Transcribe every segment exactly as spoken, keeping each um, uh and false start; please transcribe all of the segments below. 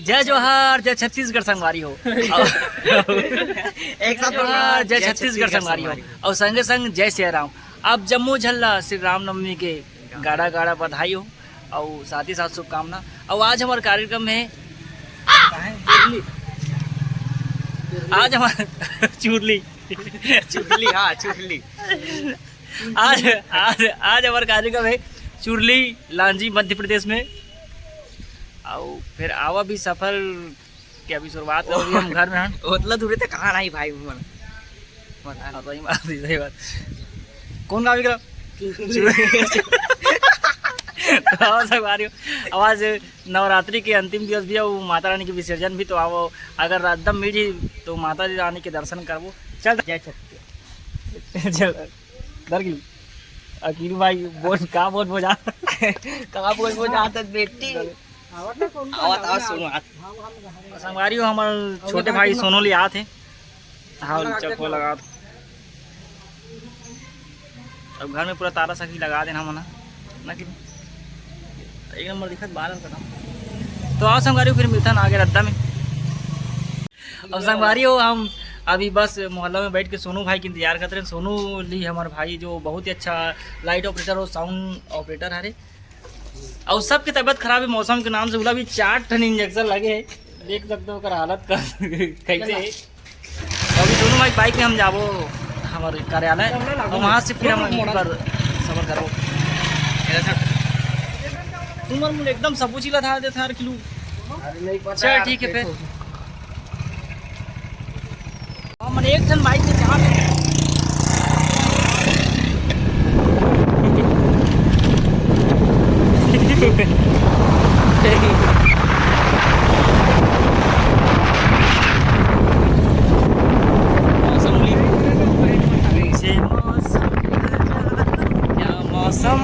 जय जोहार, जय छत्तीसगढ़ संगवारी हो। एक साथ जोहार, जय छत्तीसगढ़ संगवारी हो। और संगे संग जय सिया राम। आप जम्मो झन ला श्री रामनवमी के गाड़ा गाड़ा बधाई हो और साथ ही साथ शुभकामना। और आज हमार कार्यक्रम है, आज हमार चुरली, चुरली, हाँ, चुरली। आज आज आज हमार कार्यक्रम है चुरली, लांजी, मध्य प्रदेश में। और फिर आवा भी सफर के अभी शुरुआत हो रही है, हम घर में हैं। उतना दूर तक कहाँ नहीं भाई, मन। हाँ, सही बात है, सही बात। कौन गाँव निकला? तो आओ संगवारी हो, अब आज नवरात्रि के अंतिम दिवस भी है, वो माता रानी के विसर्जन भी, तो आओ, अगर एकदम मिल जी तो माता रानी के दर्शन करबो। चल, जय छत्तीसगढ़। चल, डर गेलू। अकीलू भाई, बोल, का बोल बोझा? का बोल बोझा त बेटी? आवत ना, कौन आवत, आवत, सुनो, आवत। संगवारी हो, हमर छोटे भाई सोनू ले आत हे। हाँ, चको लगा दो। अब घर में पूरा तारा सखी लगा देना मना, ना कि एक नंबर दिखत बादल का। तो आओ संगवारी हो, फिर मिलता ना आगे रद्दा में। अब संगवारी हो, हम अभी बस मोहल्ला में बैठ के सोनू भाई के इंतजार करते रहे। सोनू ली हमारे भाई जो बहुत ही अच्छा लाइट ऑपरेटर और साउंड ऑपरेटर हरे। और सबके तबीयत खराब है मौसम के नाम से, उला भी चार ठन इंजेक्शन लगे है। देख सकते हो ओकर हालत का कैसे है। अभी दोनों भाई बाइक में हम जाबो हमारे कार्यालय, और वहाँ से फिर हम पर सफर करबो। तुम और मुझे एकदम सब कुछ ही लथा देता हर किलो। अरे नहीं पता चल यार, ठीक है फिर। देखो। हमन एक ठन बाइक में चार मौसम, क्या मौसम।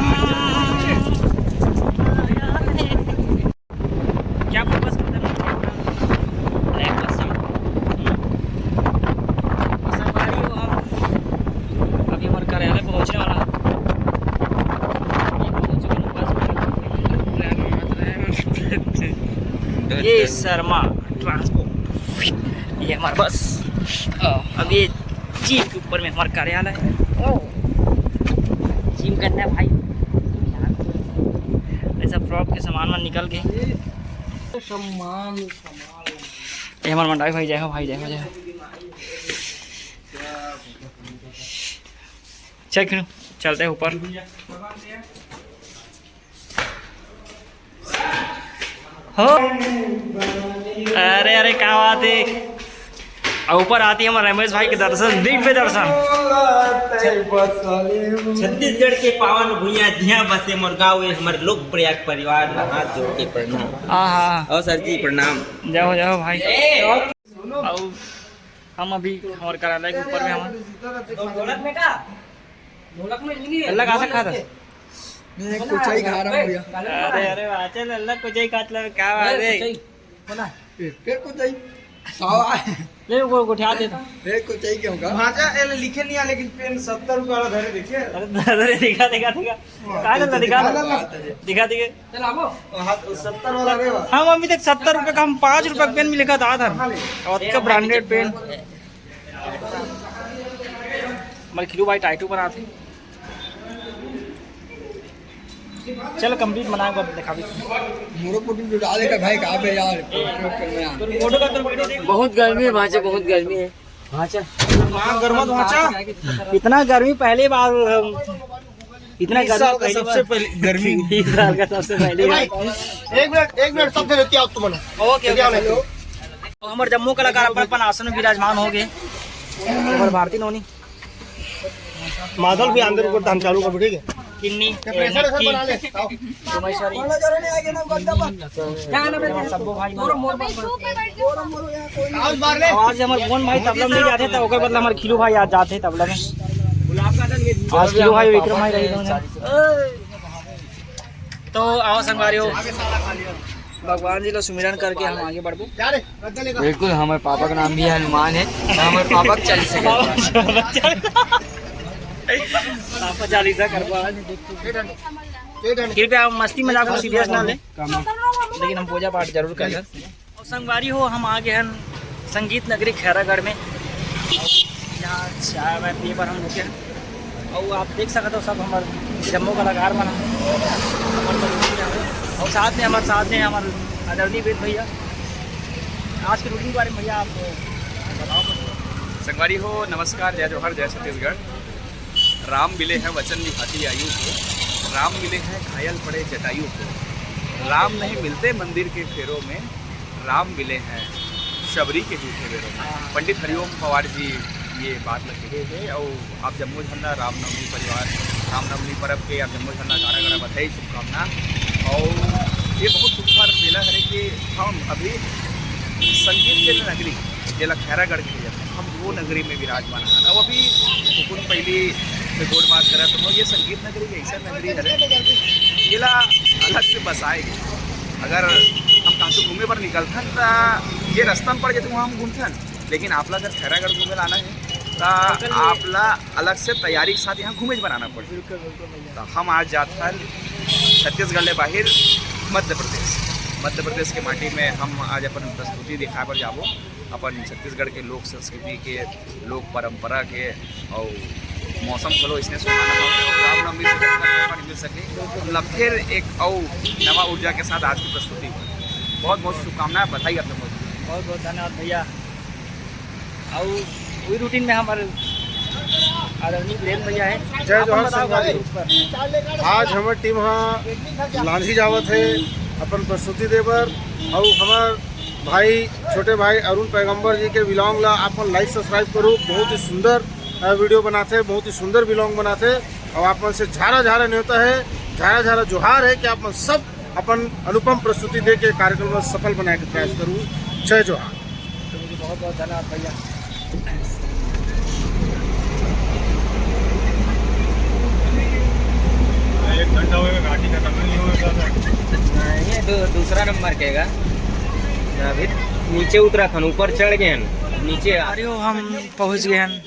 क्या फोकस करते हैं? ब्लैक बस। संगवारी हो, हम अभी हमारे कार्यालय पहुंचने वाला है। ये पहुंच चुके हैं, बस पहुंच चुके हैं। ये शर्मा ट्रांसपोर्ट, ये हमारा बस। अ, अब ये जीप के ऊपर में हमारा कार्यालय है। ओ, जिम करना है भाई। ऐसा प्रॉप के सामान वान निकल गए। सम्मान, सम्मान। ये हमारे मंडावी भाई, जय हो भाई, जय हो, जय हो। चल, फिर चलते हैं ऊपर। हो। अरे, अरे, क्या बात है। और ऊपर आती है हमारे रमेश भाई के दर्शन, दिव्य दर्शन। छत्तीसगढ़ के पावन भुइयां, जिहां बसे मोर गाँव, ये हमारे लोक प्रयाग परिवार ला हाथ जोड़ के प्रणाम। हाँ, हाँ। और सर जी, प्रणाम। जाओ, जाओ भाई। और हम अभी हमारे कार्यालय के ऊपर में हमारे ढोलक में का? ढोलक में नहीं है। अल्लाह का से खाता? मैं एक कुचाई खा रहा हूँ भैया। अरे, अरे, वाह, चल, अल्लाह कुचाई खात ला, क्या बात है? कुचाई। बोला। ए, फिर कुचाई। सावा। ले, वो गोठिया दे। फिर कुचाई क्यों का? भांजा, ए, ले, लिखे नहीं आ, लेकिन पेन सत्तर रुपया वाला धरे, देखिए। अरे, धरे, दिखा, दिखा, दिखा। कहाँ चलता, दिखा, दिखा, दिखा। दिखा, दिखा। चल, आबो। हाँ, तो सत्तर वाला रे बा। हम अभी तक सत्तर रुपये का, हम पाँच रुपये का पेन भी लेकर आया था। और का ब्रांडेड पेन। हमारे खिलू भाई टाइटू बनाते। चलो, कंप्लीट बनाए, बाद दिखा भी। मोरो फोटो जो डाले का भाई, कहाँ पे यार? फोटो करना यार। बहुत गर्मी है भांजा, बहुत गर्मी है। भांजा। हाँ, गर्मा तो भांजा। इतना गर्मी पहली बार, हम, इतना इस गर्मी साल का पहली सबसे बार। पहली गर्मी। इस साल का सबसे पहली बार। एक मिनट, एक मिनट, सब दे देती हूँ आप तुमने। ओके, ओके। तो हमारे जम्मू कलाकार अपन, अपन आसन में विराजमान हो गए। हमारे भारती नोनी। माधल भी अंदर को धान चालू कर, ठीक है? किन्नी, क्या प्रेशर है, सर, बना ले। आओ। सोमेश्वरी। सब्बो भाई। आज मार ले। आज हमारे मोहन भाई तबला में जाते, तो ओकर बदला हमारे खिलू भाई आज जाते तबला में। आज खिलू भाई, विक्रम भाई रही दोनों। तो आओ संगवारी हो, भगवान जी ला सुमिरन करके हम आगे बढ़बो। बिल्कुल, हमारे पापा का नाम भी हनुमान है, तो हमारे पापा का चालीसा करबो। पापा चालीसा करबो। कृपया मस्ती मजाक को सीरियस ना ले, लेकिन हम पूजा पाठ जरूर करेंगे। अउ संगवारी हो, हम आ गे हन संगीत नगरी खैरागढ़ में। यहाँ चाय वाय पिए बर हम रुके हन। अउ आप देख सकत हो, सब हमर जम्मो कलाकार मन ह। अउ साथ में हमर, साथ में हमर आदरणीय वेद भैया। आज के रूटीन के बारे में भैया आप बताओ कुछ। संगवारी हो, नमस्कार, जय जोहार, जय छत्तीसगढ़। राम मिले हैं वचन निभाती आयु को, राम मिले हैं घायल पड़े जटायु को। राम नहीं मिलते मंदिर के फेरों में, राम मिले हैं शबरी के जूठे बेरों में। पंडित हरिओम पवार जी ये बात ल कहे हे। अउ आप जम्मो झन ला रामनवमी परिवार, रामनवमी परब के आप जम्मो झन ला गाड़ा गाड़ा बधाई, शुभकामना। अउ ये बहुत सुघर बेला हरे कि हम अभी संगीत के नगरी, जेला खैरागढ़ के हम वो नगरी में विराजमान हन। अब अभी कुकुन पहली में गोठ बात करत हो, ये संगीत नगरी ऐसा नगरी हरे, जेला अलग से बसाए गे। अगर हम कहाँ से घूमे बर निकलथन, त ये रास्ता में पड़ जाते, वहाँ हम घूमथन। लेकिन आप ला अगर खैरागढ़ घूमे ला आना है, त आप ला अलग से तैयारी के साथ यहाँ घूमे बर आना पड़ही। बिल्कुल, बिल्कुल भैया। त हम आज जात हन छत्तीसगढ़ ले बाहिर मध्य प्रदेश। मध्य प्रदेश के माटी में हम आज अपन प्रस्तुति दिखाए बर जाबो। अपन छत्तीसगढ़ के लोक संस्कृति के, लोक परंपरा के, अउ मौसम घलो इसने सुहाना हो, रामनवमी से ज्यादा मौका नहीं मिल सके। हम ला फिर एक अउ नवा ऊर्जा के साथ आज की प्रस्तुति। बहुत बहुत शुभकामनाएं, बधाई आप लोगों को। बहुत बहुत धन्यवाद भैया। अउ वही रूटीन में हमारे आदरणीय वीरेंद्र भैया है। जय आप जोहार बताओ संगवारी। गाड़ी पर। आज हमर टीम ह लांझी जावत है अपन प्रस्तुति दे बर। अउ हमर भाई, छोटे भाई अरुण पैगंबर जी के व्लॉग ला आप मन लाइक सब्सक्राइब करू। बहुत ही सुंदर, अ, वीडियो बनाथे, बहुत ही सुंदर व्लॉग बनाथे। अउ आप मन से झारा झारा न्योता है, झारा झारा जोहार है कि आप मन सब अपन अनुपम प्रस्तुति दे के कार्यक्रम ला सफल बनाए के प्रयास करू। जय जोहार। बहुत बहुत धन्यवाद भैया। एक घंटा होगा, गाड़ी खत्म नहीं होगा। नहीं, ये दू-, दूसरा नंबर के गा। अभी नीचे उतरा था, ऊपर चढ़ गए हैं, नीचे आ- अरे हो, हम पहुंच गए हैं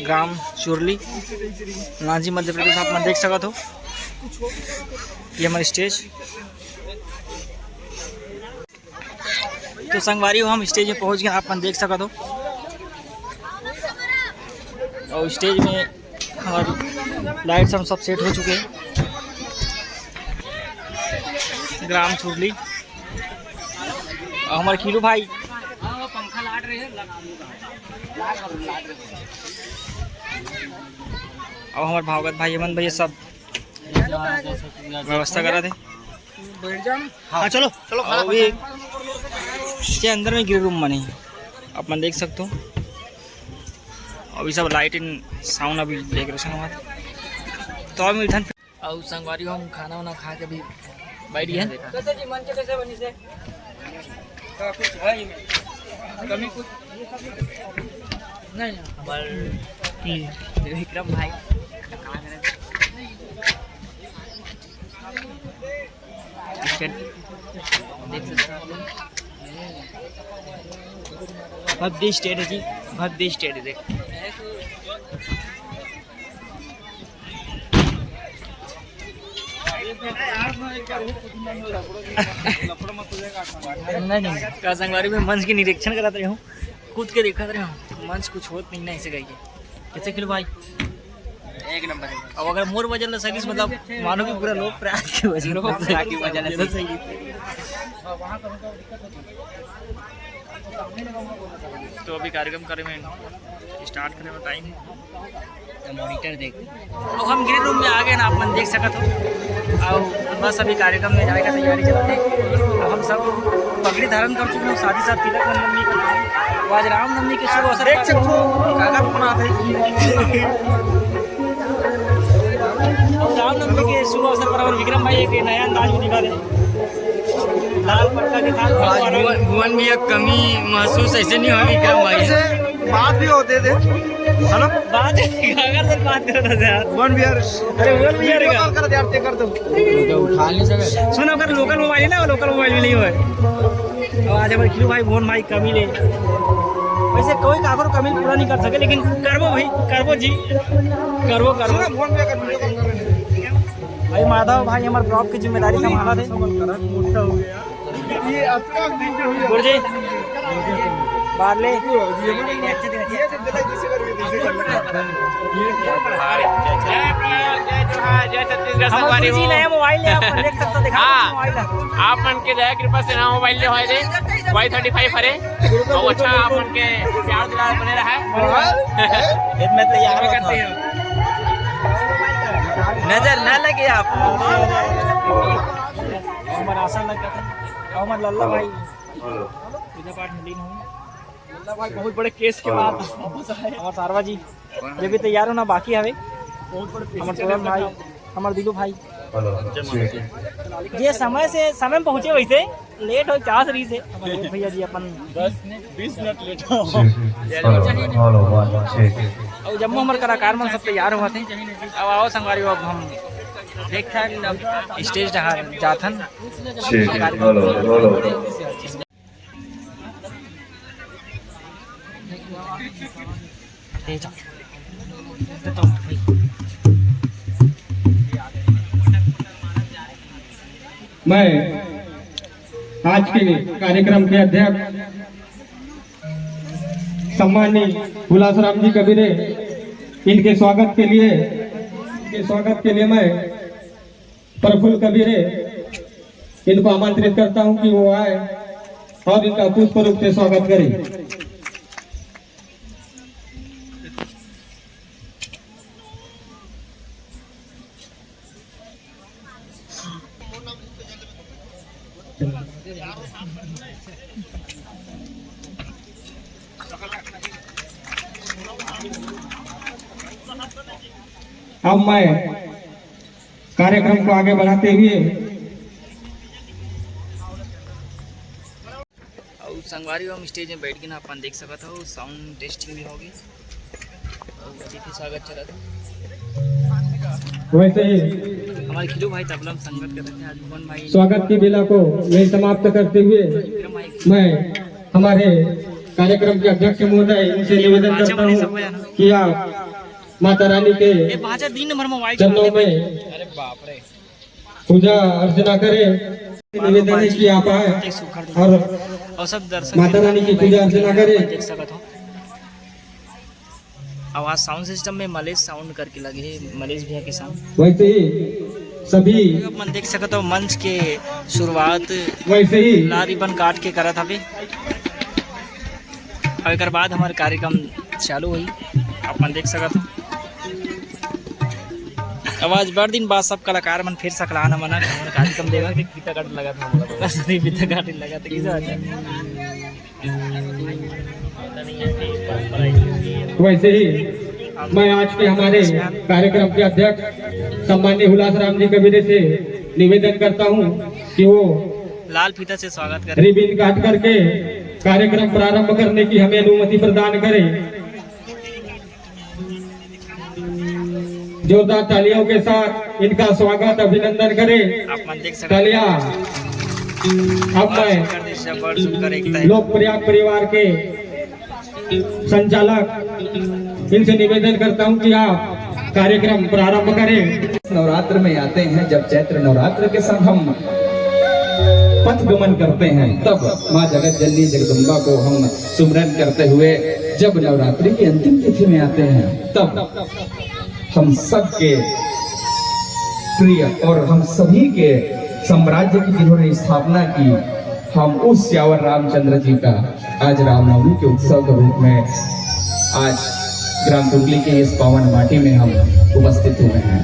ग्राम चुरली, लांजी, मध्य प्रदेश। आप मन देख सकत हो, ये हमारे स्टेज। तो संगवारी हो, हम स्टेज में पहुंच गए, आप मन देख सकत हो। और स्टेज में हमारे लाइट साउंड सब सेट हो चुके हैं। ग्राम चुरली और हमारे खीलू भाई और हमारे भावगत भाई अमन भैया सब व्यवस्था करा थे। हाँ, चलो, चलो, खाना अभी खाना। ये अंदर में ग्रीन रूम बने, आप मन देख सकते हो। अभी सब लाइट एंड साउंड अभी डेकोरेशन हुआ था। तो अभी ठंड। और संगवारी हो, हम खाना वाना खा के अभी बैठ गए हैं। कैसे जी, मन के कैसे बनी से? का कुछ है ही नहीं। कमी कुछ नहीं है। हमार विक्रम भाई। स्टेट देख सकते हो आप लोग। भव्य स्टेट है जी, भव्य स्टेट है, देख। नहीं, नहीं। का संगवारी में मंच के निरीक्षण करत रहे हूँ, कूद के देखत रहे हूँ, मंच कुछ होत नहीं ना, ऐसे कहिए। कैसे खीलू भाई? एक नंबर है। अब अगर मोर वजन ला सही से, मतलब, मानो कि पूरा लोक प्रयाग के वजन ला। लोक प्रयाग के वजन ला सही। तो अभी कार्यक्रम करे में स्टार्ट करे में टाइम है। तो मॉनिटर देख। अब हम ग्रीन रूम में आ गए ना, आप मन देख सकत हो। और बस अभी कार्यक्रम में जाए का तैयारी चलत है। अब हम सब पगड़ी धारण कर चुके हैं, साथ ही साथ तिलक बंधन भी करते हैं। तो आज रामनवमी के शुभ अवसर देख पर सकते हो, काका फोन आते हैं। रामनवमी के शुभ अवसर पर हमारे विक्रम भाई एक नया अंदाज में दिखा रहे हैं। लाल पटका के साथ आज भगवान भुवन, भुवन भैया कमी महसूस ऐसे नहीं हो विक्रम भाई। से बात भी होते थे। हेलो, बात है, अगर सर बात करता था यार। भुवन भैया, अरे, भुवन भैया वीडियो का। कॉल कर यार, चेक कर दो। तो उठा नहीं सके। सुन, अगर लोकल मोबाइल है ना, लोकल मोबाइल में नहीं होय। और आज हमारे खीलू भाई, भुवन भाई कमी ले। वैसे कोई काकरो कमी पूरा नहीं कर सके, लेकिन करबो भाई, करबो जी, करबो, करबो। सुनो, भुवन भैया का वीडियो कॉल कर रहे हैं। भाई माधव भाई हमारे ब्लॉग की जिम्मेदारी संभाला थे। मोटा हो गया। गुरुजी, बारले। जय प्रयाग, जय जोहार, जय छत्तीसगढ़ हम संगवारी गुरुजी हो। नया मोबाइल ले, आप देख सकते हो, दिखा हाँ। मोबाइल। आप मन के दया कृपा से नवा मोबाइल ले होए दे, वाई थर्टी फाइव हरे। बहुत अच्छा, आप मन के प्यार दुलार बने रहा है। मैं तैयार होता हूँ। नजर ना लगे आप। हमारा आसन लग जाता है। हमारे लल्ला भाई पूजा पाठ में लीन हो। लल्ला भाई बहुत बड़े केस के बाद वापस आए। हमारे सारवा जी, ये भी तैयार होना बाकी हवे। बहुत बड़े हमारे तोरण भाई, हमारे दिलू भाई। ये समय से, समय में पहुंचे, वैसे लेट हो, चास रही से हमारे भैया जी अपन दस बीस मिनट लेट हो। और जम्मो हमारे कलाकार मन सब तैयार हुआ थे। अब आओ संगवारी, अब हम देख ठाक स्टेज डहार जाथन। मैं आज के कार्यक्रम के अध्यक्ष सम्माननीय हुलासराम जी कबीरे, इनके स्वागत के लिए, इनके स्वागत के लिए मैं प्रफुल्ल कबीरे इनको आमंत्रित करता हूं कि वो आए और इनका पुष्प रूप से स्वागत करें। अब मैं कार्यक्रम को आगे बढ़ाते हुए अउ संगवारी हो, हम स्टेज में बैठ के ना अपन देख सकत हो, साउंड टेस्टिंग भी होगी। अउ अतिथि स्वागत चलत हे। वैसे ही हमारे खिलू भाई तबला में संगत करत हे, आज भुवन भाई स्वागत की बेला को मैं समाप्त करते हुए विक्रम भाई मैं हमारे कार्यक्रम के अध्यक्ष महोदय इनसे निवेदन करता हूँ कि आप माता रानी के ये भाषा दिन भर मोबाइल चरणों में अरे बाप रे। पूजा अर्चना करें। निवेदन है कि आप आए और और सब दर्शक माता रानी की पूजा अर्चना करें। देख सकत हो। आवाज साउंड सिस्टम में मलेश साउंड करके लगे हे, मलेश भैया के साउंड। वैसे ही सभी अपन देख सकत हो मंच के शुरुआत वैसे ही लाल रिबन काट के करत हवे। अउ एकर बाद हमर कार्यक्रम चालू होही, अपन देख सकत हो। अब आज बड़ दिन बाद सब कलाकार मन फिर सकलान हमन ह हमर कार्यक्रम देगा। फीता काट लगा था हम लोग। बस नहीं, फीता काट लगा था, किसे बात है? वैसे ही मैं आज के हमारे कार्यक्रम के अध्यक्ष सम्माननीय हुलास राम जी कबीरे से निवेदन करता हूँ कि वो लाल फीता से स्वागत करें। रिबन काट करके कार्यक्रम प्रारंभ करने की हमें अनुमति प्रदान करें। जोरदार तालियों के साथ इनका स्वागत, अभिनंदन करें। आप मन देख सकते हैं। तालियां। अब मैं लोक प्रयाग परिवार के संचालक इनसे निवेदन करता हूं कि आप कार्यक्रम प्रारंभ करें। नवरात्र में आते हैं, जब चैत्र नवरात्र के साथ हम पथ गमन करते हैं, तब माँ जगत जननी जगदम्बा को हम सुमरन करते हुए जब नवरात्रि की अंतिम तिथि में आते हैं, तब हम सबके प्रिय और हम सभी के साम्राज्य की जिन्होंने स्थापना की, हम उस सियावर रामचंद्र जी का आज रामनवमी के उत्सव के रूप में आज ग्राम डुंगली के इस पावन माटी में हम उपस्थित हुए हैं।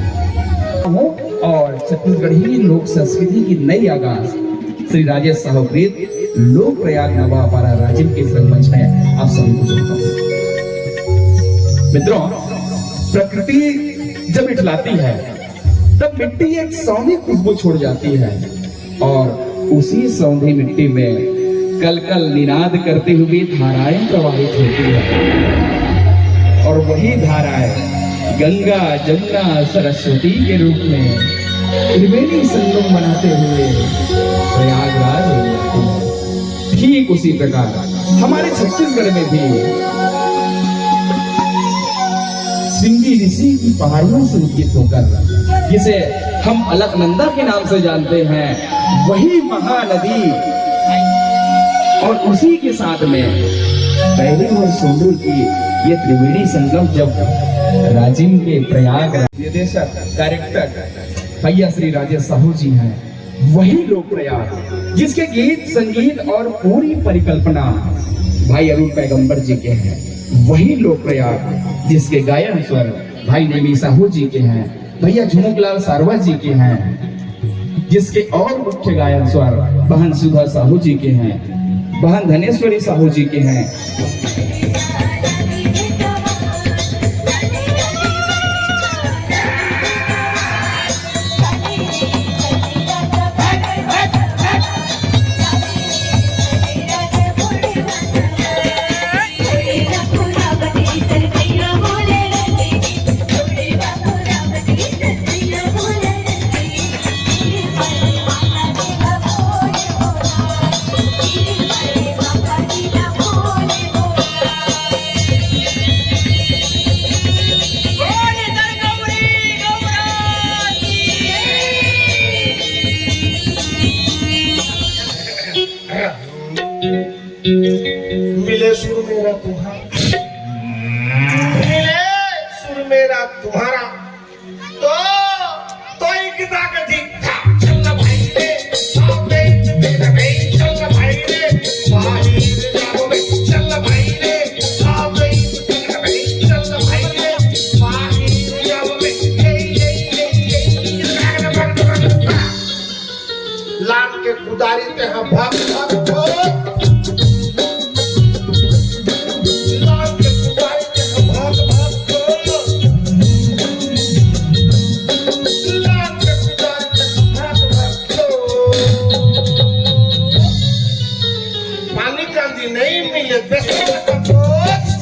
और छत्तीसगढ़ी लोक संस्कृति की नई आगाज श्री राजेश साहू प्रीत लोक प्रयाग नवापारा राजिम के रंगमंच में आप सभी को जोड़ता हूँ। मित्रों, प्रकृति जब इठलाती है, तब मिट्टी एक सौंधी खुशबू छोड़ जाती है और उसी सौंधी मिट्टी में कल कल निनाद करती हुई धाराएं प्रवाहित होती है और वही धाराएं गंगा, जमुना, सरस्वती के रूप में त्रिवेणी संगम बनाते हुए प्रयागराज हो जाती है। ठीक उसी प्रकार हमारे छत्तीसगढ़ में भी सिंगी ऋषि की पहाड़ियों से उद्गीत होकर, जिसे हम अलकनंदा के नाम से जानते हैं, वही महानदी और उसी के साथ में बैरी और सोंडूर की ये त्रिवेणी संगम जब राजिम के प्रयाग, निर्देशक, डायरेक्टर भैया श्री राजेश साहू जी हैं, वही लोक प्रयाग जिसके गीत संगीत और पूरी परिकल्पना भाई अरुण पैगंबर जी के हैं, वही लोक प्रयाग जिसके गायन स्वर भाई नेमी साहू जी के हैं, भैया झुमुकलाल सारवा जी के हैं, जिसके और मुख्य गायन स्वर बहन सुधा साहू जी के हैं, बहन धनेश्वरी साहू जी के हैं। मिले सुर मेरा तुम्हारा, मिले सुर मेरा तुम्हारा, तो, तो एक दाग दिखा। चल भाई रे, साबे मेरा भाई, चल भाई रे, बाहर जाओ बे, चल भाई रे, साबे मेरा भाई, चल भाई रे, बाहर जाओ बे, ये, ये, ये, ये, लान के कुदारी ते हा भाग भाग हो। लान के कुदारी ते हा भाग भाग हो। लान के कुदारी ते हा भाग भाग हो। पानी कांदी नहीं मिले, बेसर का तो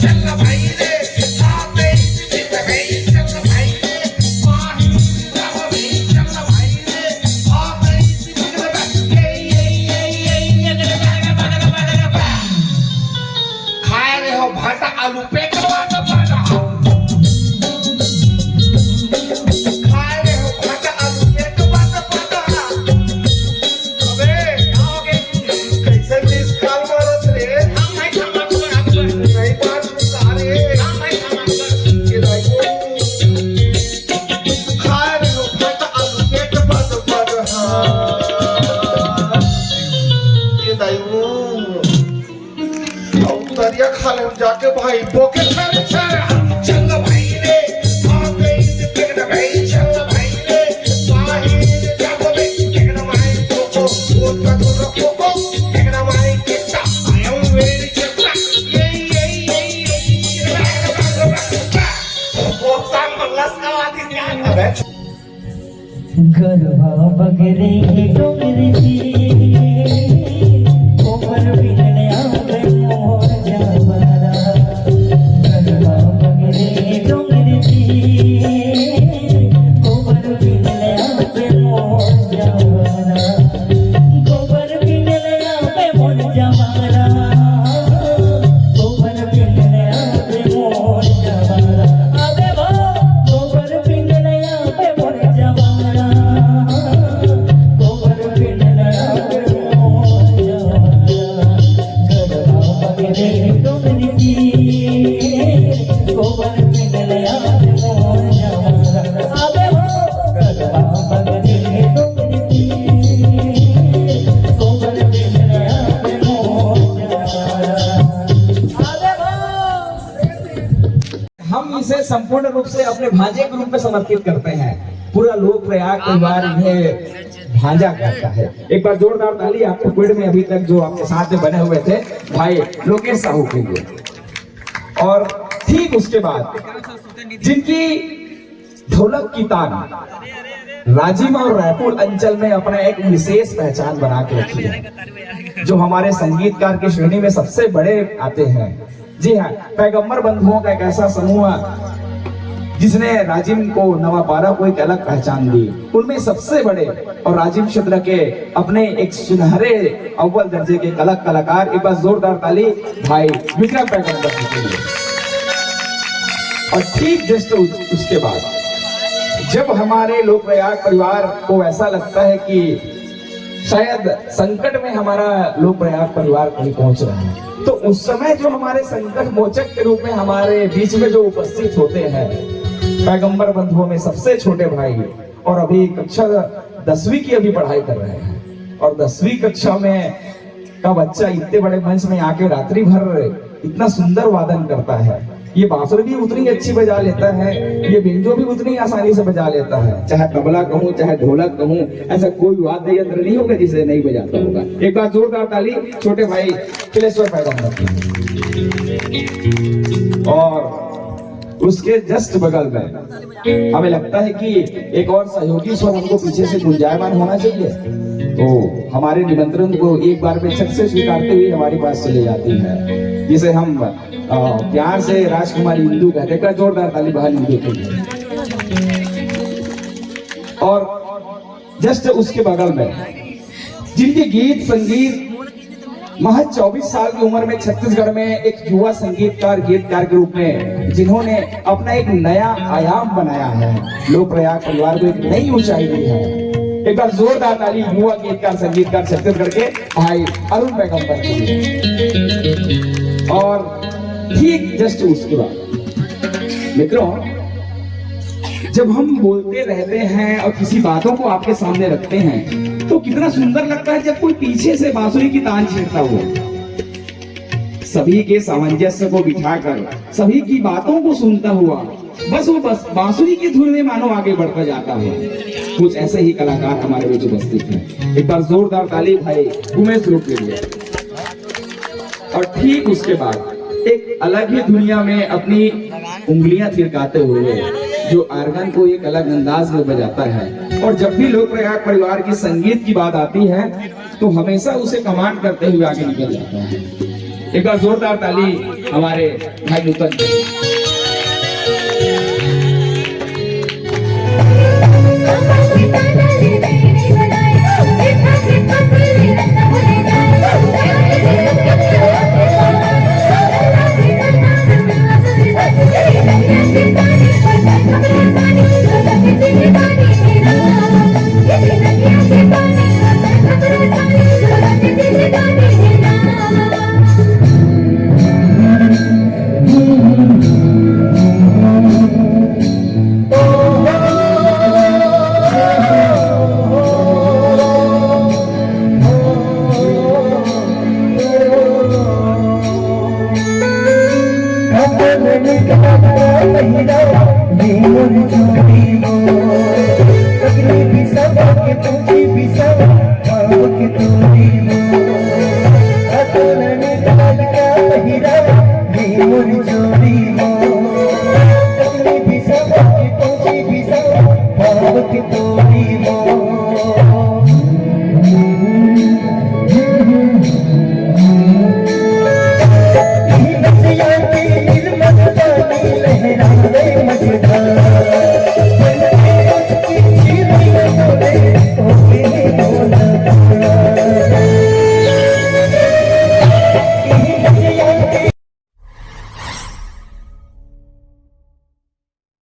चल भाई रे, आ गई, चल भाई रे, पानी खाए रहे हो भाटा आलू पेट बाटा बाटा। खाए रहे हो भाटा आलू पेट बाटा बाटा। अबे, आओगे? कैसे मिस कॉल मारत रे? नहीं बात सारे। ये देखो। खाए रहे हो भाटा आलू पेट बाटा बाटा। हाँ। ये दाई वो। अब तरिया खा ले जाके भाई, बोके छर छर। चल भाई रे, आ गई से पेट भाई, चल भाई रे, बाहर जाओ बे, देखना भाई कोको, वो का तो कोको, देखना भाई किस्सा, I am very chapter, ये, ये, ये, ये, ये, वो काम बल्लस का वादी क्या? अबे गरवा बगरे डोंगरी जी, कोमल बिनले आवे मोर जवारा। गरवा बगरे डोंगरी जी, कोमल बिनले आवे मोर जवारा। गोबर बिनले आवे मोर जवारा। गोबर बिनले आवे मोर जवारा। अबे वो गोबर बिनले आवे मोर जवारा। गोबर बिनले आवे मोर जवारा। गरवा बगरे डोंगरी जी, गोबर बिनले आवे मोर जवारा। अबे वो गरवा बगरे डोंगरी जी, गोबर बिनले आवे मोर जवारा। अबे वो हम इसे संपूर्ण रूप से अपने भांजे के रूप में समर्पित करते हैं। पूरा लोक प्रयाग परिवार इन्हें भांजा कहता है। एक बार जोरदार ताली आपको पीढ़ में अभी तक जो आपके साथ में बने हुए थे भाई लोकेश साहू के लिए। और ठीक उसके बाद जिनकी ढोलक की तान राजिम और रायपुर अंचल में अपना एक विशेष पहचान बना के रखी है, जो हमारे संगीतकार की श्रेणी में सबसे बड़े आते हैं। जी हाँ, पैगंबर बंधुओं का एक ऐसा समूह जिसने राजिम को नवापारा को एक अलग पहचान दी। उनमें सबसे बड़े और राजिम क्षेत्र के अपने एक सुनहरे अव्वल दर्जे के कलक कलाकार, एक बार जोरदार ताली भाई विक्रम पैगंबर जी के लिए। और ठीक just उस, उसके बाद जब हमारे लोक प्रयाग परिवार को ऐसा लगता है कि शायद संकट में हमारा लोक प्रयाग परिवार कहीं पहुंच रहा है, तो उस समय जो हमारे संकट मोचक के रूप में हमारे बीच में जो उपस्थित होते हैं पैगंबर बंधुओं में सबसे छोटे भाई, और अभी कक्षा दसवीं की अभी पढ़ाई कर रहे हैं, और दसवीं कक्षा में का बच्चा इतने बड़े मंच में आके रात्रि भर इतना सुंदर वादन करता है। ये बांसुरी भी उतनी अच्छी बजा लेता है, ये बेंजो भी उतनी आसानी से बजा लेता है। चाहे तबला कहूँ, चाहे ढोलक कहूँ, ऐसा कोई वाद्य यंत्र नहीं होगा जिसे नहीं बजाता होगा। एक बार जोरदार ताली छोटे भाई पिलेश्वर पैगंबर की। और उसके जस्ट बगल में हमें लगता है कि एक और सहयोगी स्वर हमको पीछे से गुंजायमान होना चाहिए, तो हमारे निमंत्रण को एक बार में छट से स्वीकारते हुए हमारे पास चले जाती है, जिसे हम अ, प्यार से राजकुमारी इंदु कहते हैं। एक बार जोरदार ताली बहाली इंदु के लिए। और जस्ट उसके बगल में जिनके गीत संगीत महज चौबीस साल की उम्र में छत्तीसगढ़ में एक युवा संगीतकार, गीतकार के रूप में जिन्होंने अपना एक नया आयाम बनाया है, लोक प्रयाग परिवार को एक नई ऊंचाई दी है। एक बार जोरदार ताली युवा गीतकार, संगीतकार छत्तीसगढ़ के भाई अरुण पैगंबर के लिए। और ठीक जस्ट उसके बाद मित्रों, जब हम बोलते रहते हैं और किसी बातों को आपके सामने रखते हैं, तो कितना सुंदर लगता है जब कोई पीछे से बांसुरी की तान छेड़ता हुआ, सभी के सामंजस्य को बिठाकर, सभी की बातों को सुनता हुआ, बस वो बस बांसुरी की धुन में मानो आगे बढ़ता जाता है। कुछ ऐसे ही कलाकार हमारे बीच उपस्थित हैं। एक बार जोरदार ताली भाई उमेश रूप के लिए। और ठीक उसके बाद एक अलग ही दुनिया में अपनी उंगलियां थिरकाते हुए जो आर्गन को एक अलग अंदाज में बजाता है, और जब भी लोक प्रयाग परिवार की संगीत की बात आती है, तो हमेशा उसे कमांड करते हुए आगे निकल जाता है। एक बार जोरदार ताली हमारे भाई नूतन के लिए।